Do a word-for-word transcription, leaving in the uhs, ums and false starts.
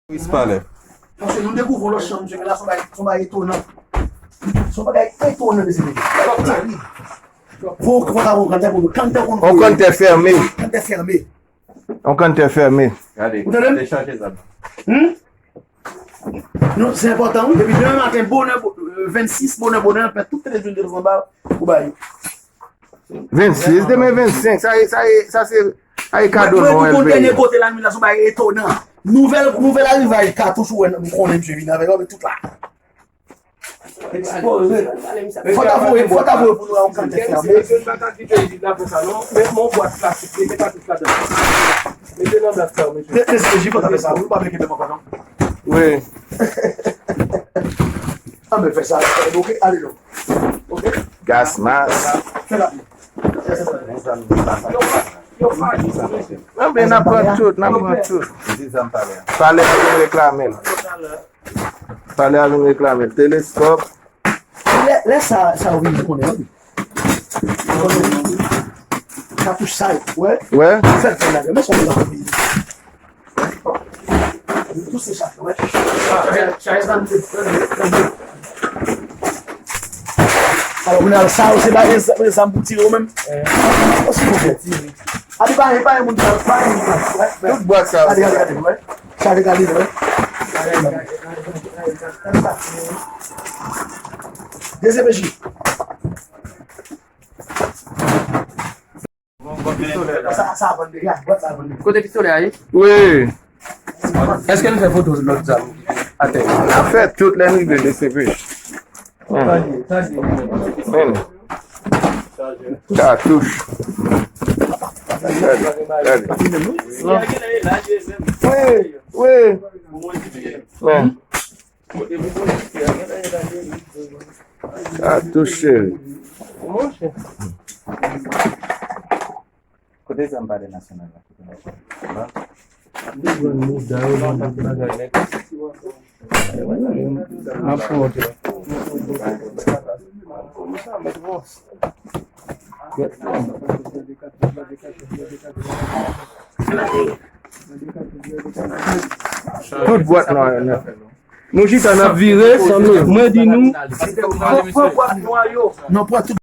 Ris Palè. Paske nou dekouvri yon lòt chanm, mesye, la, se yon bagay, se yon bagay etonan. Se yon bagay etonan, mesye. Fò, fò ta pran kantè pou nou. Kantè pou nou. On kantè fèmen. Kantè fèmen. On kantè fèmen. Gade, ou tande m? Gade chanje zam. Hmm? Non, se enpòtan, wi. Depi demen maten, bonè, bo-, vennsis, bonè, bonè, anpè tout televizyon ki te anba pou bay. Vennsis, demen vennsenk, sa e, sa e, sa se, sa e kado nou, L V. Mwen, mwen, pou kont dènye kote la, nou la, se yon bagay etonan. Nouvèl, nouvèl arivaj katouch ou wè, nou konnen misye vin avèk yo, men tout la. Ekspoze. Fò ta voye, fò ta voye pou nou wè yon kantè fèmen. Mesye, nou pa ka kite li la konsa, non. Men yon bwat plastik, mete katouch ladan. Mete nan bwat sa, mesye. Mesye, fò ta fè sa, wi, pa vle kenbe m ankò, non. Wi. An, men fè sa, ok, ale non. Ok. Gas mask. Fè la. Anben, n ap pran tout, n ap pran tout. Palè a vin reklame l. Palè a vin reklame l. Teleskòp. Lè, lè sa, sa yo vin konnen, wi. Katouch sa yo, wè. Wè. Fè l fè la, men sa yo la. Tou se sa, wè. Alò, kounye a, sa yo se bagay zam pou tire yo menm. Osi pou fè. Abi pa, pa yon moun sa, pa yon moun sa, wè. Tout bwat sa yo. Gade, gade, gade, wè. Chaje gade, wè. D C P J. Sa, sa vann deja, bwat sa vann deja. Kote pistolè a ye? Wi. Èske nou fè foto lòt zam atè? N ap fè tout lè n rive D C P. Katouch. Gade, gade. Wi, wi. Men. Katouch, cheri. Kote zam Palè Nasyonal la? Kote l ye? Tout bwat nwa yo nèt. Nou chita n ap vire, mwen di nou. Pran, pran bwat nwa yo. Non, pran tout